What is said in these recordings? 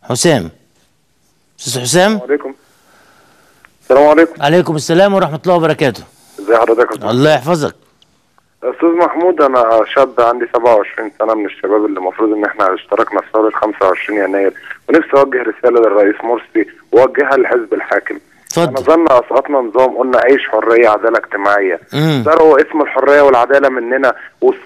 حسام. استاذ حسام. السلام عليكم. السلام عليكم. عليكم السلام ورحمة الله وبركاته. ازي حضرتك؟ الله يحفظك. استاذ محمود، انا شاب عندي 27 سنة، من الشباب اللي المفروض ان احنا اشتركنا في ثورة 25 يناير، ونفسي اوجه رسالة للرئيس مرسي واوجهها للحزب الحاكم. اتفضل. نظرنا اسقطنا نظام، قلنا عيش حرية عدالة اجتماعية، سرقوا اسم الحرية والعدالة مننا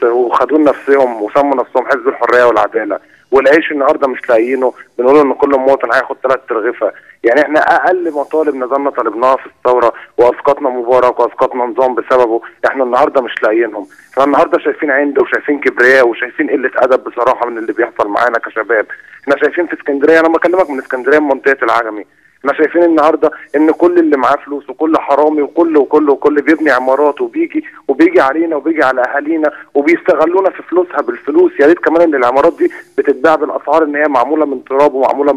وخدوا نفسهم وسموا نفسهم حزب الحرية والعدالة، والعيش النهارده مش لاقيينه، بنقول ان كل مواطن هياخد 3 ترغيفه. يعني احنا اقل مطالب نظامنا طالبناها في الثورة واسقطنا مبارك واسقطنا نظام بسببه، احنا النهارده مش لاقيينهم. احنا النهارده شايفين عند وشايفين كبرياء وشايفين قلة ادب بصراحة من اللي بيحصل معانا كشباب. احنا شايفين في اسكندرية، انا بكلمك من اسكندرية من منطقة العجمي، احنا شايفين النهارده ان كل اللي معاه فلوس وكل حرامي وكل وكل وكل بيبني عمارات وبيجي علينا وبيجي على اهالينا وبيستغلونا في فلوسها بالفلوس. يا ريت كمان ان العمارات دي بتتباع بالاسعار ان هي معمولة من تراب ومعموله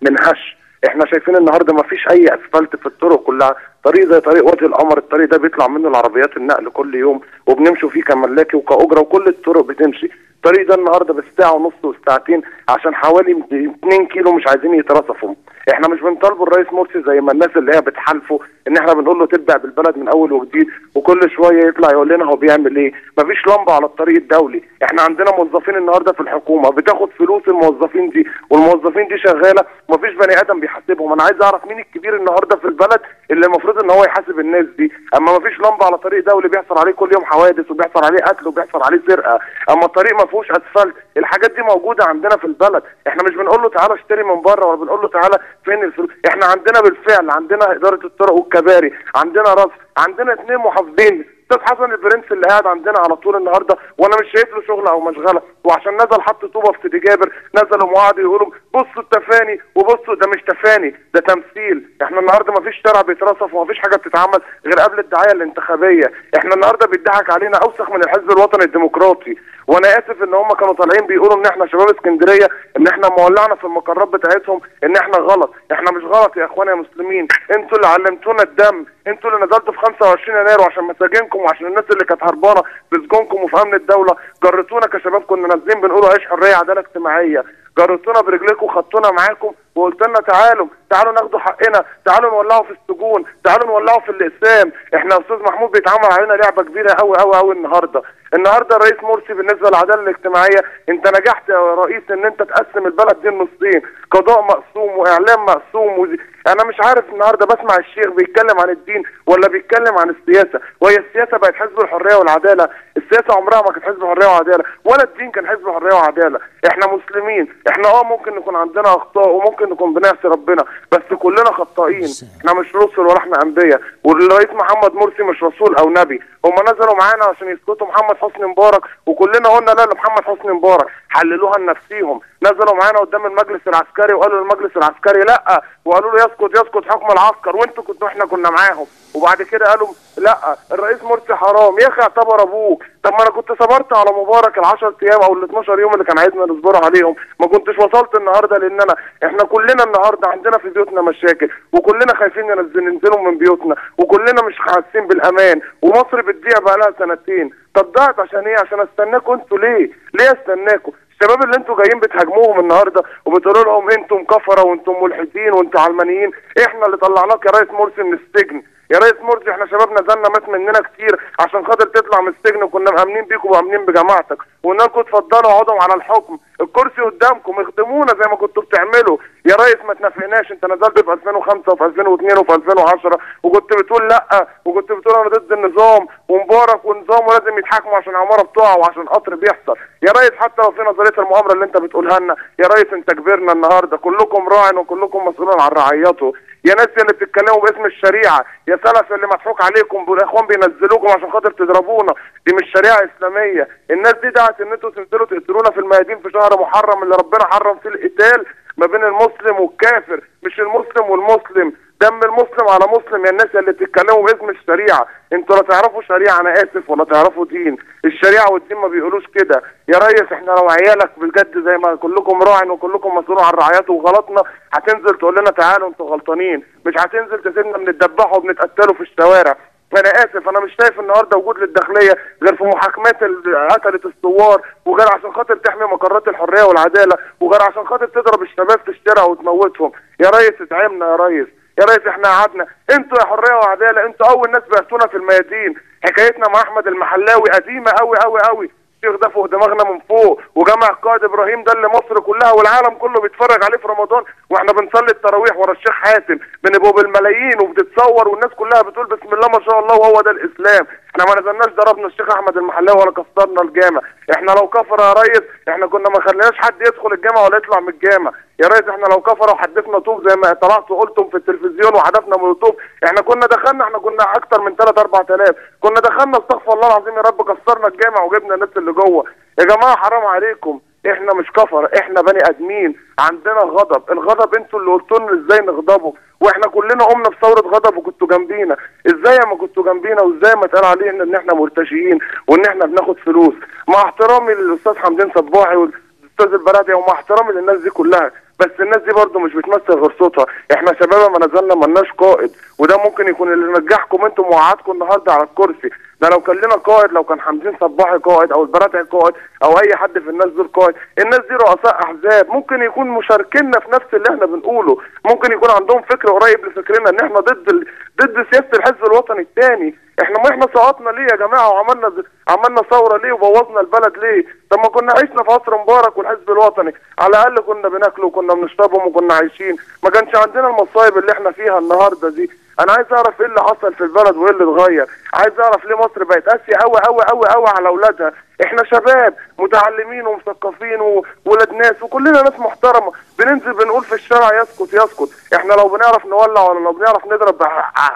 من هش. احنا شايفين النهارده ما فيش اي اسفلت في الطرق كلها، طريق زي طريق وادي القمر، الطريق ده بيطلع منه العربيات النقل كل يوم وبنمشوا فيه كملاكي وكأجرة وكل الطرق بتمشي. الطريق ده النهارده بالساعة ونص والساعتين عشان حوالي 2 كيلو مش عايزين يترصفوا. احنا مش بنطالبه الرئيس مرسي زي ما الناس اللي هي بتحالفه ان احنا بنقول له تبدأ بالبلد من اول وجديد، وكل شوية يطلع يقول لنا هو بيعمل ايه. مفيش لمبة على الطريق الدولي، احنا عندنا موظفين النهارده في الحكومة بتاخد فلوس الموظفين دي، والموظفين دي شغالة ومفيش بني ادم بيحاسبهم. انا عايز اعرف مين الكبير النهارده في البلد اللي المفروض ان هو يحاسب الناس دي. اما مفيش لمبة على طريق دولي بيحصل عليه كل يوم حوادث وبيحصل عليه قتل وبيحصل عليه سرقه، اما الطريق ما فيهوش اسفلت. الحاجات دي موجودة عندنا في البلد. احنا مش بنقول له تعالى اشتري من بره ولا بنقول له تعالى فين الفلوس، احنا عندنا بالفعل عندنا ادارة الطرق والكباري، عندنا رصف، عندنا 2 محافظين، استاذ حسن البرنس اللي قاعد عندنا على طول النهارده وانا مش شايف له شغل او مشغله، وعشان نزل حط طوبة في سيدي جابر نزلوا وقعدوا يقولوا بصوا التفاني وبصوا، ده مش تفاني ده تمثيل. احنا النهارده ما فيش شارع بيترصف وما فيش حاجة بتتعمل غير قبل الدعاية الانتخابية. احنا النهارده بيضحك علينا اوسخ من الحزب الوطني الديمقراطي. وانا اسف ان هم كانوا طالعين بيقولوا ان احنا شباب اسكندرية ان احنا مولعنا في المقرات بتاعتهم، ان احنا غلط. احنا مش غلط يا اخوانا يا مسلمين، انتوا اللي علمتونا الدم، انتوا اللي نزلتوا في 25 يناير وعشان مساجنكم وعشان الناس اللي كانت هربانه في سجونكم وفي امن الدولة، جرتونا كشباب كنا نازلين بنقولوا عيش حرية عدالة اجتماعية، جرتونا برجليكم وخدتونا معاكم وقلت لنا تعالوا تعالوا ناخدوا حقنا، تعالوا نولعوا في السجون، تعالوا نولعوا في الاقسام. احنا يا استاذ محمود بيتعمل علينا لعبه كبيرة قوي قوي قوي النهارده. النهارده الرئيس مرسي بالنسبة للعدالة الاجتماعية، انت نجحت يا رئيس ان انت تقسم البلد دي نصين، قضاء مقسوم واعلام مقسوم انا مش عارف النهارده بسمع الشيخ بيتكلم عن الدين ولا بيتكلم عن السياسة، وهي السياسة بقت حزب الحرية والعدالة؟ السياسة عمرها ما كانت حزب الحرية والعدالة، ولا الدين كان حزب الحرية والعدالة. احنا مسلمين، احنا ممكن نكون عندنا اخطاء وممكن نكون بنعصي ربنا، بس كلنا خطائين، احنا مش رسل ولا احنا انبياء، والرئيس محمد مرسي مش رسول او نبي. هم نزلوا معانا عشان يسقطوا محمد حسني مبارك وكلنا قلنا لا لمحمد حسني مبارك، حللوها لنفسيهم. نزلوا معانا قدام المجلس العسكري وقالوا للمجلس العسكري لا، وقالوا له يسقط يسقط حكم العسكر، وانتوا كنتوا احنا كنا معاهم. وبعد كده قالوا لا الرئيس مرسي حرام، يا اخي اعتبر ابوك. طب ما انا كنت صبرت على مبارك ال10 ايام او ال12 يوم اللي كان عايزنا نصبر عليهم، ما كنتش وصلت النهارده. لان احنا كلنا النهارده عندنا في بيوتنا مشاكل، وكلنا خايفين ننزلهم من بيوتنا، وكلنا مش حاسين بالامان، ومصر بتضيع بقى لها سنتين. طب ضاعت عشان ايه؟ عشان استناكم انتوا ليه؟ ليه استناكم؟ الشباب اللي انتوا جايين بتهاجموهم النهارده وبتقولوا لهم انتم كفره وانتم ملحدين وانتم علمانيين، احنا اللي طلعناك يا ريس مرسي من السجن. يا ريس مرسي احنا شباب نزلنا مات مننا كتير عشان خاطر تطلع من السجن، وكنا مأمنين بيكم ومأمنين بجماعتك، وقلنا لكم اتفضلوا اقعدوا على الحكم، الكرسي قدامكم، اخدمونا زي ما كنتوا بتعملوا. يا ريس ما تنافقناش، انت نزلت في 2005 وفي 2002 وفي 2010 وكنت بتقول لا، وكنت بتقول انا ضد النظام ومبارك ونظامه لازم يتحاكموا عشان عمارة بتقع وعشان قطر بيحصل. يا ريس حتى لو في نظرية المؤامرة اللي انت بتقولها لنا، يا ريس انت كبرنا النهارده، كلكم راع وكلكم مسؤولون عن رعيته. يا ناس اللي بتتكلموا باسم الشريعة، يا سلف اللي مضحوك عليكم والاخوان بينزلوكم عشان خاطر تضربونا، دي مش شريعة اسلامية. الناس دي دعت ان انتوا تنزلوا تقتلونا في الميادين في شهر محرم اللي ربنا حرم فيه القتال ما بين المسلم والكافر، مش المسلم والمسلم، دم المسلم على مسلم. يا الناس اللي بتتكلموا باسم الشريعة، انتوا لا تعرفوا شريعة انا اسف ولا تعرفوا دين، الشريعة والدين ما بيقولوش كده. يا ريس احنا لو عيالك بجد زي ما كلكم راع وكلكم مسؤولون عن رعايته وغلطنا، هتنزل تقول لنا تعالوا انتوا غلطانين، مش هتنزل تسيبنا بنتدبحوا وبنتقتلوا في الشوارع. انا اسف، انا مش شايف النهارده وجود للداخليه غير في محاكمات اللي قتلت الثوار، وغير عشان خاطر تحمي مقرات الحرية والعدالة، وغير عشان خاطر تضرب الشباب في الشارع وتموتهم. يا ريس ادعمنا يا ريس، يا ريس احنا قعدنا، انتوا يا حرية وعداله انتوا اول ناس بعتونا في الميادين. حكايتنا مع احمد المحلاوي قديمة قوي قوي قوي، الشيخ ده فوق دماغنا من فوق، وجامع القائد ابراهيم ده اللي مصر كلها والعالم كله بيتفرج عليه في رمضان، واحنا بنصلي التراويح ورا الشيخ حاتم، بنبقوا بالملايين وبتتصور والناس كلها بتقول بسم الله ما شاء الله وهو ده الاسلام. احنا ما نزلناش ضربنا الشيخ احمد المحلاوي ولا كسرنا الجامع، احنا لو كفر يا ريس احنا كنا ما خليناش حد يدخل الجامع ولا يطلع من الجامع. يا ريس احنا لو كفر وحدفنا طوب زي ما طلعتوا قلتم في التلفزيون وحدفنا مولوتوف، احنا كنا دخلنا، احنا كنا اكتر من 3 4000 كنا دخلنا، استغفر الله العظيم يا رب، كسرنا الجامع وجبنا الناس اللي جوه. يا جماعة حرام عليكم، احنا مش كفر، احنا بني ادمين عندنا غضب. الغضب انتوا اللي قلتوا لنا ازاي نغضبه، واحنا كلنا قمنا بثورة غضب وكنتوا جنبينا. ازاي ما كنتوا جنبينا وازاي ما اتقال علينا ان احنا مرتشيين وان احنا بناخد فلوس؟ مع احترامي للاستاذ حمدين صباحي والاستاذ البرادعي ومع احترامي للناس دي كلها، بس الناس دي برضه مش بتمثل غير صوتها. احنا شباب ما نزلنا مالناش قائد، وده ممكن يكون اللي نجحكم انتم وقعدكم النهارده على الكرسي. ده لو كان لنا قائد، لو كان حمدين صباحي قائد او البرادعي قائد او اي حد في الناس دول قائد، الناس دي رؤساء احزاب ممكن يكون مشاركينا في نفس اللي احنا بنقوله، ممكن يكون عندهم فكر قريب لفكرنا ان احنا ضد سياسة الحزب الوطني الثاني. احنا ما احنا سقطنا ليه يا جماعة وعملنا ثورة ليه وبوظنا البلد ليه؟ طب ما كنا عشنا في عصر مبارك والحزب الوطني، على الاقل كنا بناكله وكنا بنشربهم وكنا عايشين، ما كانش عندنا المصايب اللي احنا فيها النهارده دي. انا عايز اعرف ايه اللي حصل في البلد وايه اللي اتغير، عايز اعرف ليه مصر بقت قاسية قوي قوي قوي قوي على اولادها. احنا شباب متعلمين ومثقفين وولاد ناس وكلنا ناس محترمه، بننزل بنقول في الشارع يسكت يسكت. احنا لو بنعرف نولع ولا لو بنعرف نضرب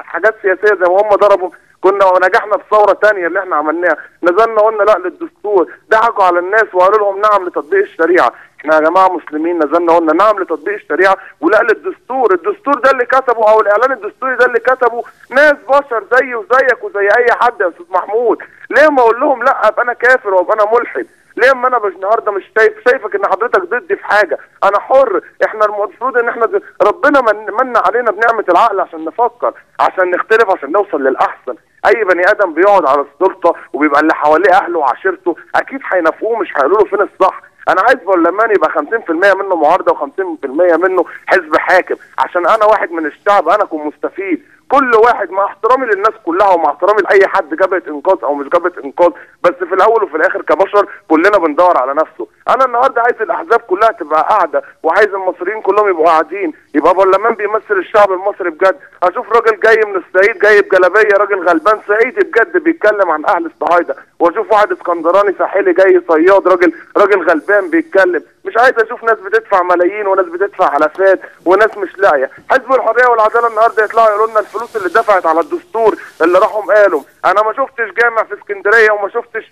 حاجات سياسية زي ما هم ضربوا كنا نجحنا في ثورة ثانية اللي احنا عملناها. نزلنا قلنا لا للدستور، ضحكوا على الناس وقالوا لهم نعم لتطبيق الشريعة. احنا يا جماعة مسلمين، نزلنا قلنا نعم لتطبيق الشريعة ولا للدستور. الدستور ده اللي كتبه او الاعلان الدستوري ده اللي كتبه ناس بشر زيي وزيك وزي اي حد يا استاذ محمود. ليه ما اقول لهم لا ابقى انا كافر وابقى انا ملحد؟ ليه ما انا مش النهارده مش شايفك ان حضرتك ضدي في حاجة؟ انا حر. احنا المفروض ان احنا ربنا من علينا بنعمه العقل عشان نفكر، عشان نختلف، عشان نوصل للاحسن. اي بني ادم بيقعد على السلطة وبيبقى اللي حواليه اهله وعشيرته اكيد هينافقوه، مش هيقولوا له فين الصح. انا عايز برلمان يبقى 50% منه معارضة و50% منه حزب حاكم، عشان انا واحد من الشعب انا اكون مستفيد. كل واحد مع احترامي للناس كلها ومع احترامي لاي حد جبهة انقاذ او مش جبهة انقاذ، بس في الاول وفي الاخر كبشر كلنا بندور على نفسه. انا النهارده عايز الاحزاب كلها تبقى قاعدة، وعايز المصريين كلهم يبقوا قاعدين، يبقى برلمان بيمثل الشعب المصري بجد. اشوف راجل جاي من الصعيد جاي بجلابيه، راجل غلبان صعيدي بجد بيتكلم عن اهل الصعايده، واشوف واحد اسكندراني ساحلي جاي صياد، راجل غلبان بيتكلم. مش عايز اشوف ناس بتدفع ملايين وناس بتدفع علافات وناس مش لاقيه. حزب الحرية والعدالة النهارده يطلعوا يقولوا لنا الفلوس اللي دفعت على الدستور اللي راحوا قالوا. انا ما شفتش جامع في اسكندرية وما شفتش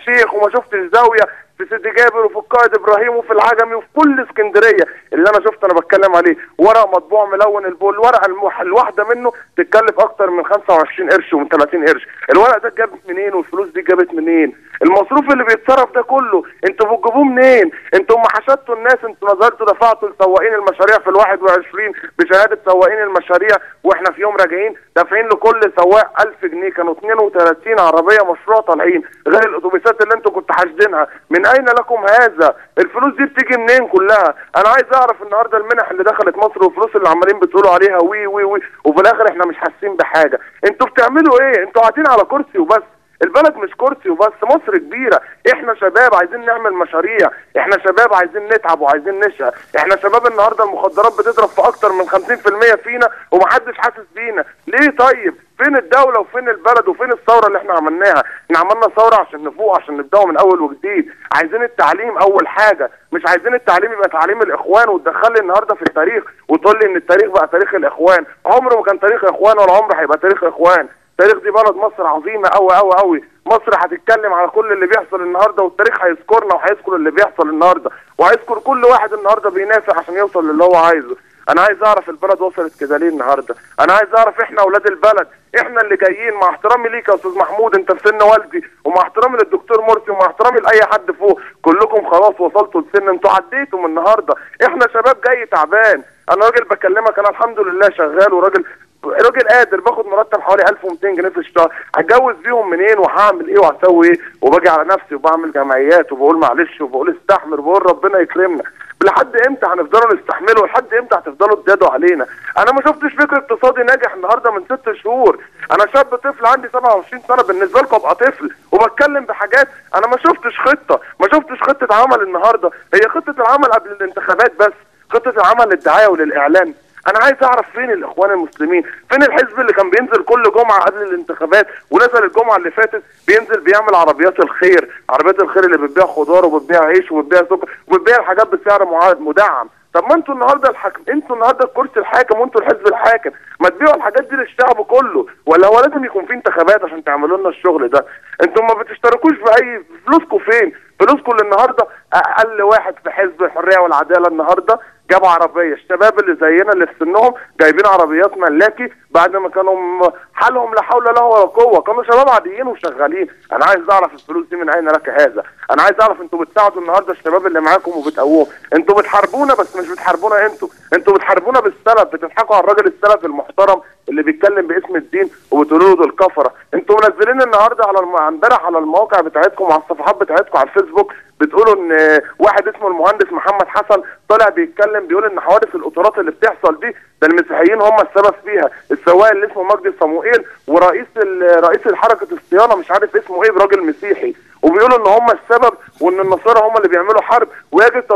شيخ وما شفتش زاوية في سيدي جابر وفي القائد ابراهيم وفي العجمي وفي كل اسكندرية. اللي انا شفته انا بتكلم عليه ورق مطبوع ملون البول، الورقة الواحدة منه تتكلف اكتر من 25 قرش ومن 30 قرش. الورق ده اتجابت منين والفلوس دي اتجابت منين؟ المصروف اللي بيتصرف ده كله انتوا بتجيبوه منين؟ انتوا ما حشدتوا الناس، انتوا نزلتوا دفعتوا لسواقين المشاريع في ال21 بشهادة سواقين المشاريع، واحنا في يوم راجعين دافعين لكل سواق 1000 جنيه، كانوا 32 عربية مشروع طالعين غير الاتوبيسات اللي انتوا كنتوا حاشدينها. من اين لكم هذا؟ الفلوس دي بتيجي منين كلها؟ انا عايز اعرف النهارده المنح اللي دخلت مصر والفلوس اللي عمالين بتقولوا عليها وي وي وي، وفي الاخر احنا مش حاسين بحاجة. انتوا بتعملوا ايه؟ انتوا قاعدين على كرسي وبس. البلد مش كرسي وبس، مصر كبيرة. احنا شباب عايزين نعمل مشاريع، احنا شباب عايزين نتعب وعايزين نشقى، احنا شباب النهارده المخدرات بتضرب في اكتر من 50% فينا ومحدش حاسس بينا. ليه طيب؟ فين الدولة وفين البلد وفين الثورة اللي احنا عملناها؟ احنا عملنا ثورة عشان نفوق، عشان نبدأه من اول وجديد. عايزين التعليم اول حاجة، مش عايزين التعليم يبقى تعليم الاخوان وتدخل لي النهارده في التاريخ وتقول لي ان التاريخ بقى تاريخ الاخوان. عمره ما كان تاريخ اخوان ولا عمره هيبقى تاريخ اخوان. تاريخ دي بلد مصر عظيمة قوي قوي قوي. مصر هتتكلم على كل اللي بيحصل النهارده، والتاريخ هيذكرنا وهيذكر اللي بيحصل النهارده، وهيذكر كل واحد النهارده بينافع عشان يوصل للي هو عايزه. انا عايز اعرف البلد وصلت كده ليه النهارده؟ انا عايز اعرف احنا اولاد البلد، احنا اللي جايين. مع احترامي ليك يا استاذ محمود، انت في سن والدي، ومع احترامي للدكتور مرسي، ومع احترامي لاي حد فوق، كلكم خلاص وصلتوا لسن انتوا عديتوا من النهارده. احنا شباب جاي تعبان. انا راجل بكلمك، انا الحمد لله شغال وراجل راجل قادر باخد مرتب حوالي 1200 جنيه في الشهر، هتجوز بيهم منين وهعمل ايه وهسوي ايه؟ وباجي على نفسي وبعمل جمعيات وبقول معلش وبقول استحمل وبقول ربنا يكرمنا. لحد امتى هنفضلوا نستحمله؟ لحد امتى هتفضلوا تزادوا علينا؟ انا ما شفتش فكر اقتصادي ناجح النهارده من 6 شهور. انا شاب طفل عندي 27 سنة، بالنسبة لكم ابقى طفل وبتكلم بحاجات انا ما شفتش خطه، ما شفتش خطه عمل النهارده. هي خطه العمل قبل الانتخابات بس، خطه العمل للدعايه وللاعلان. انا عايز اعرف فين الاخوان المسلمين؟ فين الحزب اللي كان بينزل كل جمعه قبل الانتخابات ونزل الجمعة اللي فاتت بينزل بيعمل عربيات الخير، عربيات الخير اللي بتبيع خضار وبتبيع عيش وبتبيع سكر وبتبيع الحاجات بسعر مدعم. طب ما انتوا النهارده الحاكم، انتوا النهارده الكرسي الحاكم وانتوا الحزب الحاكم، ما تبيعوا الحاجات دي للشعب كله؟ ولا هو لازم يكون في انتخابات عشان تعملوا لنا الشغل ده؟ انتوا ما بتشتركوش في اي، فلوسكم فين؟ فلوسكم اللي النهارده اقل واحد في حزب الحرية والعدالة النهارده جاب عربية، الشباب اللي زينا اللي في سنهم جايبين عربيات ملاكي بعد ما كانوا حالهم لا حول له ولا قوة، كانوا شباب عاديين وشغالين. انا عايز اعرف الفلوس دي من اين لك هذا؟ انا عايز اعرف انتوا بتساعدوا النهارده الشباب اللي معاكم وبتقووهم، انتوا بتحاربونا بس مش بتحاربونا انتوا بتحاربونا بالسلف، بتضحكوا على الراجل السلف المحترم اللي بيتكلم باسم الدين وبتقولوا له دول كفره. انتوا منزلين النهارده على امبارح على المواقع بتاعتكم وعلى الصفحات بتاعتكم على الفيسبوك بتقولوا ان واحد اسمه المهندس محمد حسن طالع بيتكلم بيقول ان حوادث القطارات اللي بتحصل دي ده المسيحيين هم السبب فيها، السواق اللي اسمه مجدي صموئيل ورئيس رئيس حركة الصيانة مش عارف اسمه ايه براجل مسيحي، وبيقولوا ان هم السبب وان النصارى هم اللي بيعملوا حرب ويجب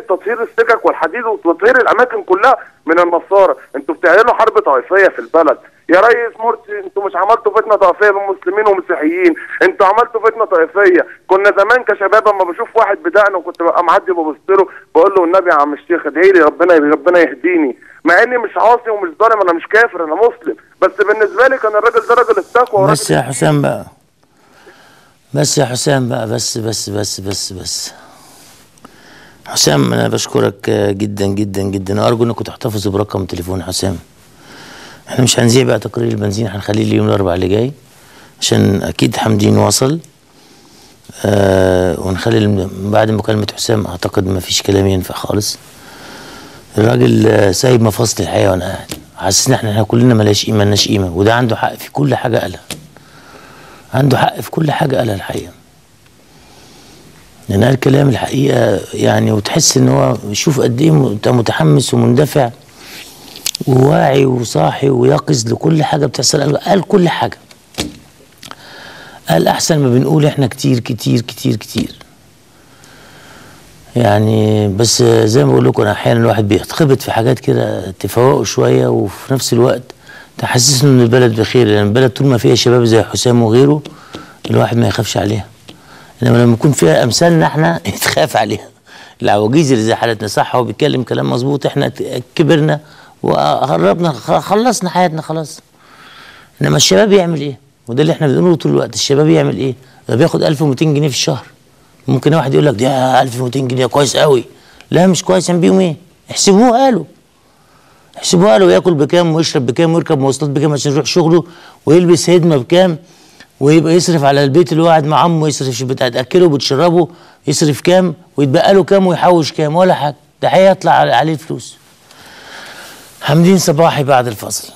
تطهير السكك والحديد وتطهير الاماكن كلها من النصارى. انتوا بتعملوا حرب طائفية في البلد يا ريس مرسي. انتوا مش عملتوا فتنة طائفية بين مسلمين ومسيحيين، انتوا عملتوا فتنة طائفية. كنا زمان كشباب اما بشوف واحد بدقنه وكنت ببقى معدي وببص له بقول له النبي يا عم الشيخ ادعي لي ربنا يهديني، مع اني مش عاصي ومش ظالم، انا مش كافر، انا مسلم، بس بالنسبة لي كان الراجل ده راجل التقوى. بس يا حسام بقى، بس يا حسام بقى، بس بس بس بس بس حسام، انا بشكرك جدا جدا جدا، وارجو انكم تحتفظوا برقم تليفون حسام. احنا مش هنذيع بقى تقرير البنزين، هنخليه اليوم الاربعاء اللي جاي عشان اكيد حمدين وصل، ونخلي بعد مكالمة حسام اعتقد ما فيش كلام ينفع خالص. الراجل سايب مفاصل الحقيقة وانا قاعد حاسس ان احنا كلنا مالناش قيمة، مالناش قيمة، وده عنده حق في كل حاجة قالها، عنده حق في كل حاجة قالها الحقيقة. لأن قال كلام الحقيقة يعني، وتحس إن هو شوف قد إيه متحمس ومندفع وواعي وصاحي ويقظ لكل حاجة بتحصل. قال كل حاجة، قال أحسن ما بنقول إحنا كتير كتير كتير كتير يعني. بس زي ما بقول لكم، أنا أحيانا الواحد بيتخبط في حاجات كده تفوقه شوية، وفي نفس الوقت تحسسني إن البلد بخير، لأن البلد طول ما فيها شباب زي حسام وغيره الواحد ما يخافش عليها. انما لما يكون فيها امثالنا احنا يتخاف عليها، العواجيز اللي زي حالتنا. صح، هو بيتكلم كلام مظبوط، احنا كبرنا وقربنا خلصنا حياتنا خلاص، انما الشباب يعمل ايه؟ وده اللي احنا بنقوله طول الوقت، الشباب يعمل ايه؟ ده بياخد 1200 جنيه في الشهر. ممكن واحد يقول لك ده 1200 جنيه كويس قوي، لا مش كويس، يعمل بيهم ايه؟ احسبوها له، احسبوها له، ياكل بكام ويشرب بكام ويركب مواصلات بكام عشان يروح شغله، ويلبس هدمه بكام، ويبقى يصرف على البيت اللي هو قاعد مع عمه، يصرف بتاع تاكله وبتشربه، يصرف كام ويتبقى له كام ويحوش كام، ولا حاجة، ده هيطلع عليه فلوس. حمدين صباحي بعد الفصل.